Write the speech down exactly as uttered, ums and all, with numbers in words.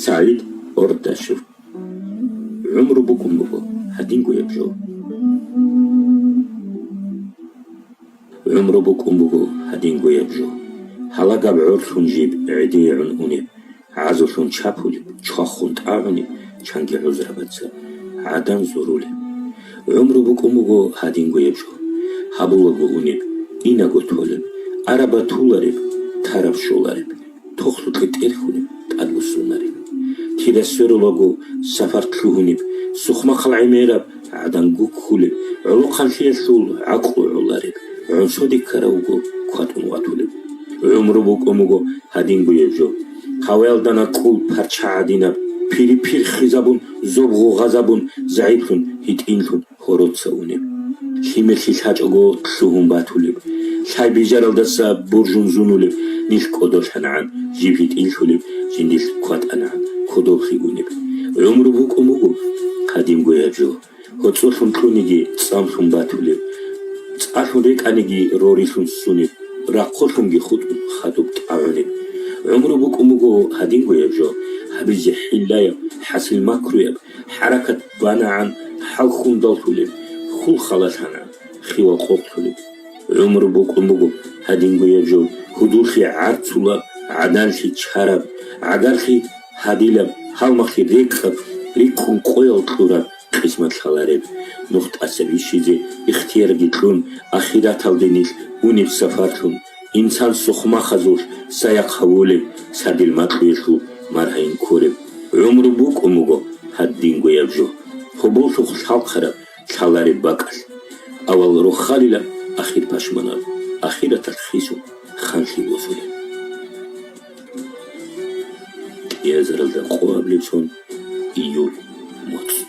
СагӀид Ордашев. ГӀумру букӀун буго гьадингояб жо. ГӀумру букӀун буго гьадингояб жо. Гьалагаб гӀорлъун жиб гӀедегӀун унеб, гӀазулъун чапулеб, чвахун тӀагӀунеб, чанги гӀузрабаца гӀадан зурулеб. ГӀумру букӀун буго гьадингояб жо. Гьабулаго унеб, инаго толеб, араб батулареб, тараб щолареб, тохлъукье тӀерхьунеб, тӀадбуссунареб. Кида сверулаго сапар лъугьунеб, сухъмахъал гӀемераб, гӀадан гуккулеб, гӀолохъанлъиялъул гӀакълу гӀолареб, гӀунсоде ккаравго кватӀун ватулеб. ГӀумру букӀун буго гьадингояб жо. Хъаваялда накӀкӀул парча гӀадинаб, пири-пир хизабун, зоб гъугъазабун, загӀиплъун, гьитӀинлъун, гьороца унеб. Лъимерлъи лъачӀого лъугьун батулеб, лъай бижаралдаса буржун зунулеб, нилъ кӀодолъанагӀан, жиб гьитӀинлъулеб, жиндилъ кватӀанагӀан, кодобхъи унеб. ГӀумру букӀун буго гьадингояб жо. ГьоцӀолъун кьуниги цӀамлъун батулеб, цӀалъун рекӀаниги рорилъун ссунеб, рахъолъунги хутӀун хадуб тӀагӀунеб. ГӀумру букӀун буго гьадингояб жо, гьабизе хӀиллаяб, хӀасил макруяб, хӀаракат банагӀан хӀал хьундаллъулеб, хьул халалъана, хиял къокълъулеб. ГӀумру букӀун буго гьадингояб жо, гьудуллъи гӀарцулаб, гӀаданлъи чараб, гӀагарлъи гьадилаб, гьалмагълъи рекӀкӀаб, рикӀкӀун къоял кьураб, къисмат лъалареб. Нух тӀаса бищизе ихтиярги кьун, ахираталде нилъ унеб сапарлъун, инсан сухъмахъазулъ сайахъ гьавулеб, сардил макьуялъул маргьайин кколеб. ГӀумру букӀун буго гьадингояб жо, гьоболлъухъ лъалхъараб лъалареб бакӀалъ. Авал рохалилаб, ахир пашманаб, ахираталъ хисун ханлъи босулеб. КӀиазаралда къоабилеб сон, июль моцӀ.